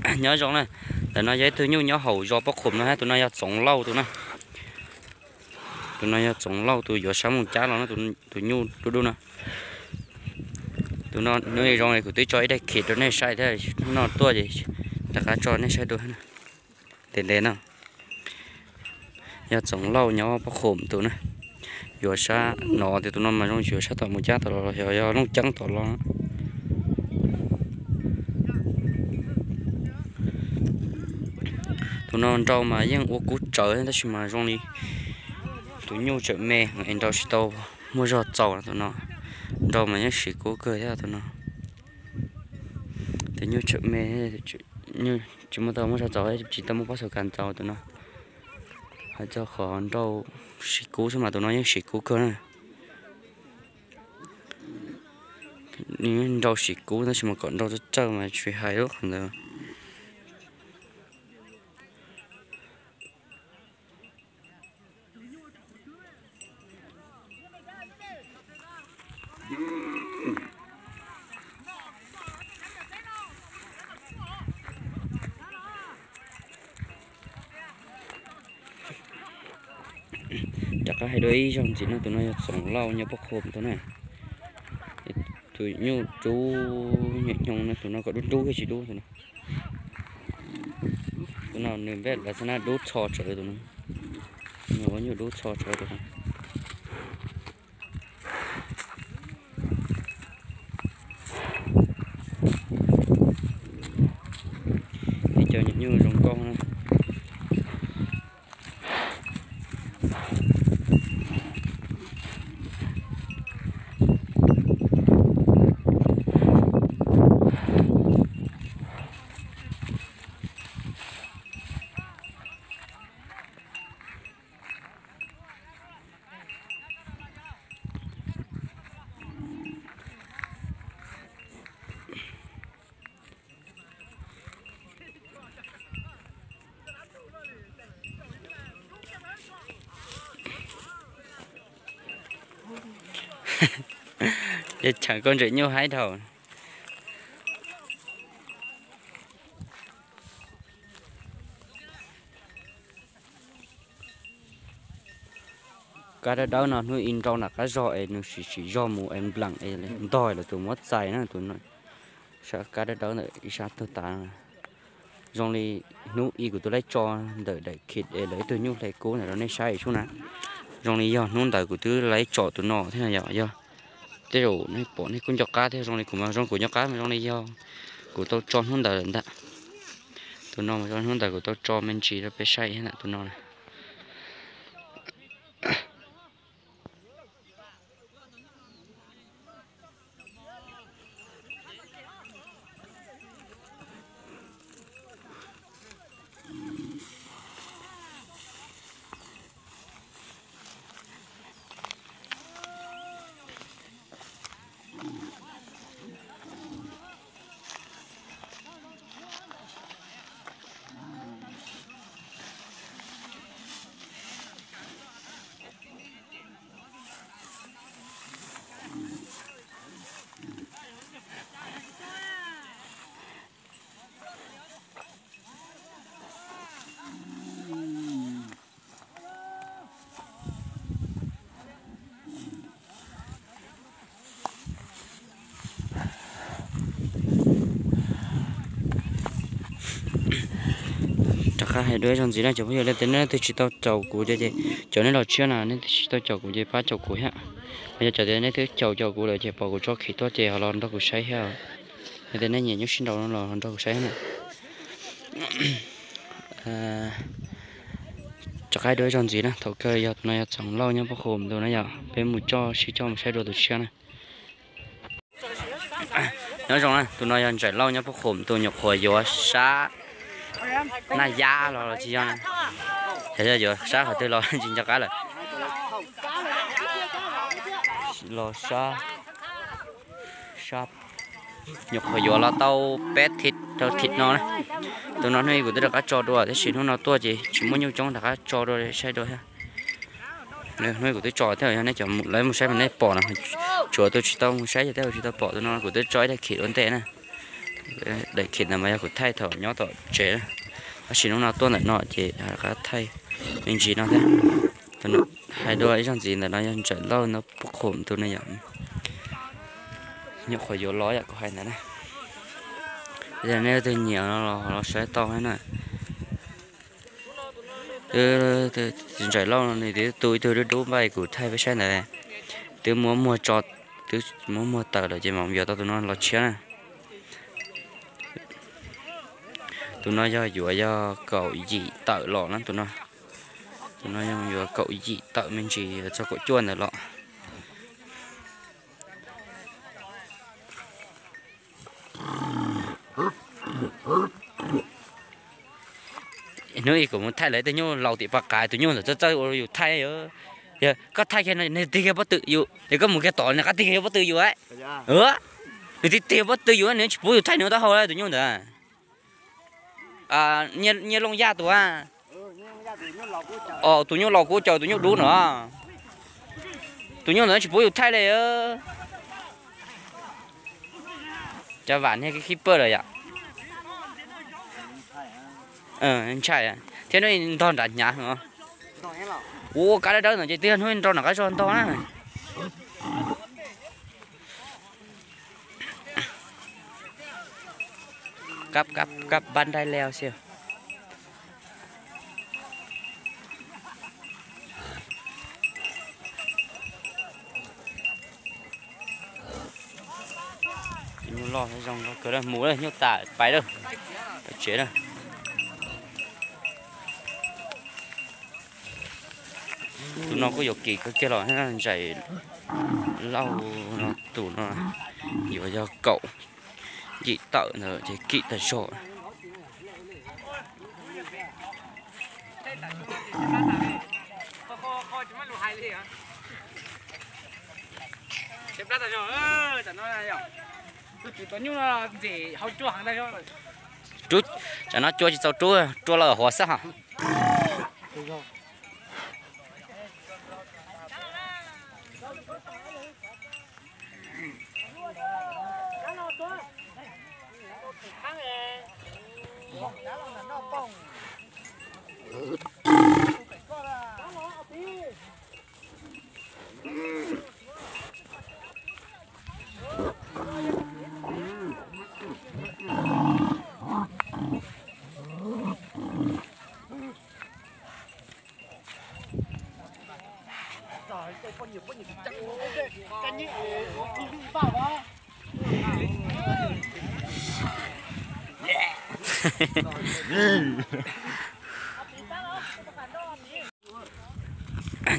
Nyob zoo na, ntawm no yog ib tug nyuj nyob hauv zos Pob Qhum no hab, tus no yog Txoov Lauj tus na. Tus no yog Txoov Lauj tus yuav sab Moos Cab los na, tus nyuj dub dub no. Tus no hnub i zoo li kuv twb tso ib daim khiv rau nej saib thiab, hnub no tuaj ces rov qab tso nej saib dua. Ntev ntev no yog Txoov Lauj nyob Pob Qhum tus na. Yuav sab no tias tus no mas zoo yuav sab tom Moos Cab tom los, yog Looj Ceeb tom los. Tus no nrau mas yeej ua kub tsawv tab sis mas zoo li tus nyuj tsawm me es nrau tsis tau muaj zog txaus tus no. Nrau mas yeej siv kub kawg thiab tus no. Tus nyuj tsawm me, tsis muaj tau muaj zog txaus, tsis tau muaj pob xav kas txaus tus no. Hais txog qhov nrau siv kub xwb mas tus no yeej siv kub kawg na. Nws nrau siv kub tab sis mas kom nrau tsawg tsawg mas tsis hais lub qhov ntawd. Rov qab hais dua ib zaug ntxiv no, tus no yog Txoov Lauj nyob Pob Qhum tus na. Tus nyuj dub nyob no, tus no kom dub dub thiab tsis dub tus no. Tus no nws npe lawv xav na dub txho tsawv tus no. Nws ua nyuj dub txho tsawv tus no. Ib co nyuam nyuj zoo nkauj na. Yog cheem koj ntseem nyuj haib dhau. Kab dawb dawb no hnub i nrau nram qab zog es nws sim sim zog mus es nplam es ntog lawm tus muab txais na tus no. Sab kab dawb dawb ntawm ib sab tug tav. Zoo li hnub i kuv twb laib tso ntawm daim khis es lawv ib tug nyuj hle kub ntawm rau nej saib sub na. Zoo li yog hnub ntawd kuv twb laib tso tus no thiab yom, yog tej zaum nej pom nej kuj nco qab thiab, zoo li kuv mas zoo kuv nco qab mas zoo li yog kuv tau tso hnub ntawd lawm ntag. Tus no mas zoo hnub ntawd kuv tau tso me ntsis rau peb saib thiab ntag tus no. Rov qab hais dua ib zaug ntxiv na cov phooj ywg, leej twg neb twb tsis tau caum kuv ces, caum neb los tshiab na, neb twb tsis tau caum kuv ces pab caum kuv thiab. Ho yog cov tias neb twb caum caum kuv lawm ces pom kuv tso khim tuaj ces ho los nrog kuv saib thiab. Yog tias nej nyiam nyuj sib nraus no los nrog kuv saib thiab na. Rov qab hais dua ib zaug ntxiv na, thaum kawg yog tus no yog Txoov Lauj nyob Paj Qhum tus na yom, peb mus coj sib coj mus saib dua tus tshiab na. Nyob zoo na, tus no yog Ntsaim Lauj nyob Paj Qhum tus, nyuam qhuav yuav sab Naj Yab los los tsis yog, yog yuav sab qhov twg los tsis nco qab lawm. Los sab, sab, nyuam qhuav yuav los tau peb thib rau thib no na. Tus no hnub i kuv twb rov qab tso dua tab sis hnub no tuaj ces tsis muaj nyuj coob, rov qab tso dua saib dua thiab. Hnub i kuv twb tso thiab, yog nej cov lawv mus saib mas nej pom no, tsuav tus tsis tau mus saib ces tej zaum tsis tau pom. Tus no kuv twb tso ib daim khim ua ntej na. Daim khiv ntawd mas yog kuv thaij thaum nyob tom tsev, tab sis hnub no tuaj ntawm no ces rov qab thaij me ntsis no thiab. Hais dua ib zaug ntxiv, ntawm no yog Ntsaim Lauj no, Pub Qhum tus no yom. Nyuam qhuav yuav los yom, kuv hais ntawd na. Yog nej leej twg nyiam los saib tau na. Ntsaim Lauj no nws twb tu ib tug dub dub npaj kuv thaij peb saib ntawd, twb muab muag tso, twb muab muag tawm lawm ces mam yuav tau tus no los tshiab na. Tus no yog yuav yog kaum yim tawm los na tus no. Tus no yog yuav kaum yim tawm me ntsis txog kaum cuaj ntawd los. Hnub ib kuv mus thaij lawv tus nyuj laus tim pas qav, tus nyuj ntawd txawj txawj ua yus thaij. Yog koj thaij kiag no nws tig kiag pob tw yus, yog koj mus kiag tod nws rov qab tig kiag pob tw yus. Nws tig tig pob tw yus, nws tsis pub yus thaij nws taub hau tus nyuj ntawd. Nyiaj Looj Yaj tus a. Tus nyuj laus kuv caum tus nyuj dub no. Tus nyuj ntawd tsis pub yus thaij li. Cov vam niag keeper lawm yom. Ntshai thiab, hnub ntog nram hnyav. Kuv ua kav dawb dawb no ces twb yog hnub nrau nram qab zog ntog na. Kab kab kab npab nraib leo xwb. Nyuj loj zoo nkauj kawg, mus lawm nyuj tas pais lawm, pais tsev lawm. Tus no kuj yuav kim kawg kiag los, Ntsaim Lauj no tus no yuav yog kaum yim tawm ntawd ces kim tag zog. Rub, tsam no cua tsis txaus rub, rua los huav xwb hos.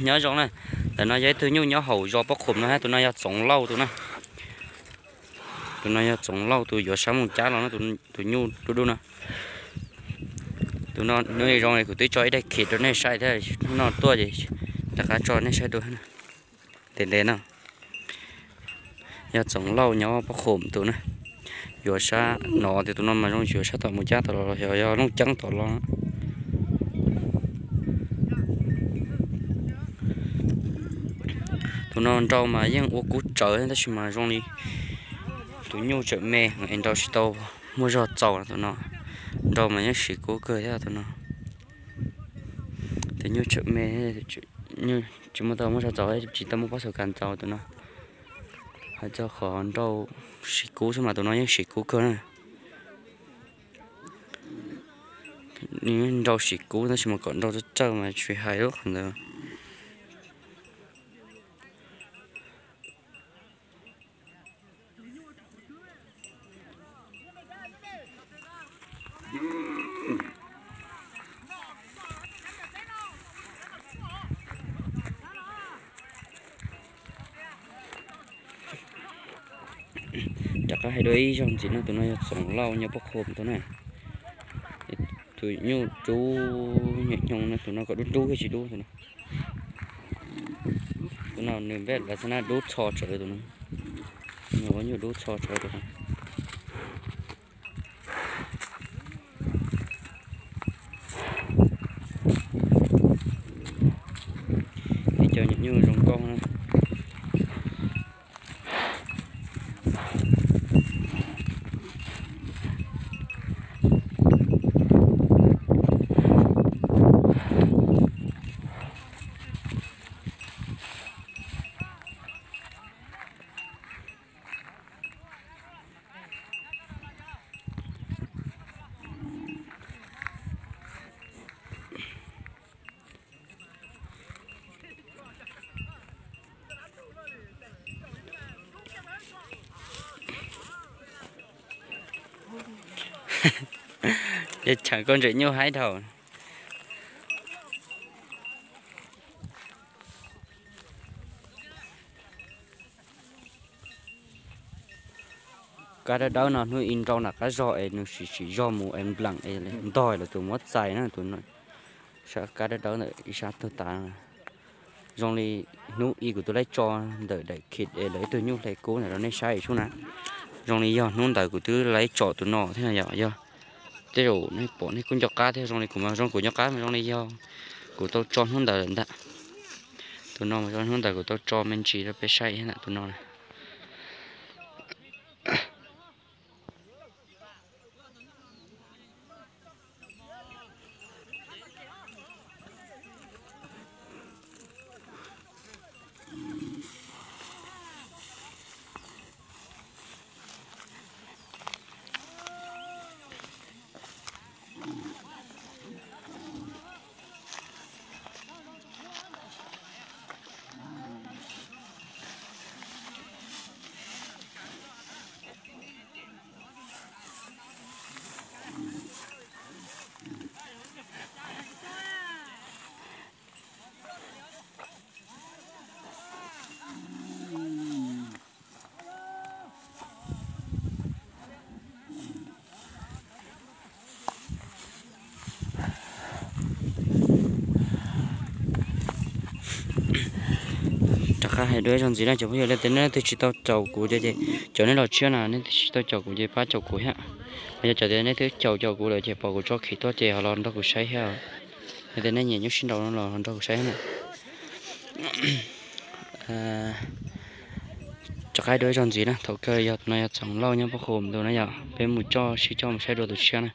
Nyob zoo na, ntawm no yog ib tug nyuj nyob hauv zos Pob Qhum no, tus no yog Txoov Lauj tus na. Tus no yog Txoov Lauj tus yuav sab Moos Cab los no, tus nyuj dub dub no. Tus no hnub zoo kuv twb tso ib daim khiv rau nej saib thiab, hnub no tuaj ces rov qab tso nej saib dua. Ntev ntev no yog Txoov Lauj nyob Pob Qhum tus na. Yuav sab no tias tus no mas zoo yuav sab tom Moos Cab tom los, yog Looj Ceeb tom los. Tus no nrau mas yeej ua kub tsawv tab sis mas zoo li tus nyuj tseem me es nrau tsis tau muaj zog txaus tus no. Nrau mas yeej siv kub kawg thiab tus no. Tus nyuj tseem me, tsis muaj tau muaj zog txaus, tsis tau muaj pob xav kas txaus tus no. Hais txog qhov nrau siv kub xwb mas tus no yeej siv kub kawg na. Nws nrau siv kub tab sis mas kom nrau tsawg tsawg mas tsis hais lub qhov ntawd. Rov qab hais dua ib zaug ntxiv no, tus no yog Txoov Lauj nyob Pob Qhum tus na. Tus nyuj rub nyuam nyoog no, tus no kom dub dub thiab tsis dub tus no. Tus no nws npej lav xab nab dub txho tsawv tus no. Nws ua nyuj dub txho tsawv tus no. Ib co nyuam nyuj zoo nkauj na. Yog cheem koj ntseem nyuj haib dhau. Kab dawb dawb no hnub ib nrau nram qab zog es nws sim sim zog mus es npleem es ntog lawv tus muab txais na tus no. Sab kab dawb dawb ntawm ib sab tug tav. Zoo li hnub ib kuv twb laib tso ntawm daim khiv es lawv ib tug nyuj hle kub ntawm rau nej saib sub na. Zoo li yog hnub ntawd kuv twb laib tsom tus no thiab yom, yog tej zaum nej pom nej kuj nco qab thiab, zoo li kuv mas zoo kuv nco qab mas zoo li yog kuv tau tso hnub ntawd lawm ntag. Tus no mas zoo hnub ntawd kuv tau tso me ntsis rau peb saib thiab ntag tus no na. Rov qab hais dua ib zaug ntxiv na cov phooj ywg, leej twg nej twb tsis tau caum kuv ces, cov nej los tshiab na nej twb tsis tau caum kuv ces pab caum kuv thiab. Ho yog cov tias nej twb caum caum kuv lawm ces pom kuv tso khiv tuaj ces ho los nrog kuv saib thiab. Yog tias nej nyiam nyuj sib nraus no los nrog kuv saib thiab na. Rov qab dua ib zaug ntxiv na, thaum kawg yog tus no yog Txoov Lauj nyob Paj Qhum tus na yom, peb mus coj sib coj mus saib dua tus tshiab na.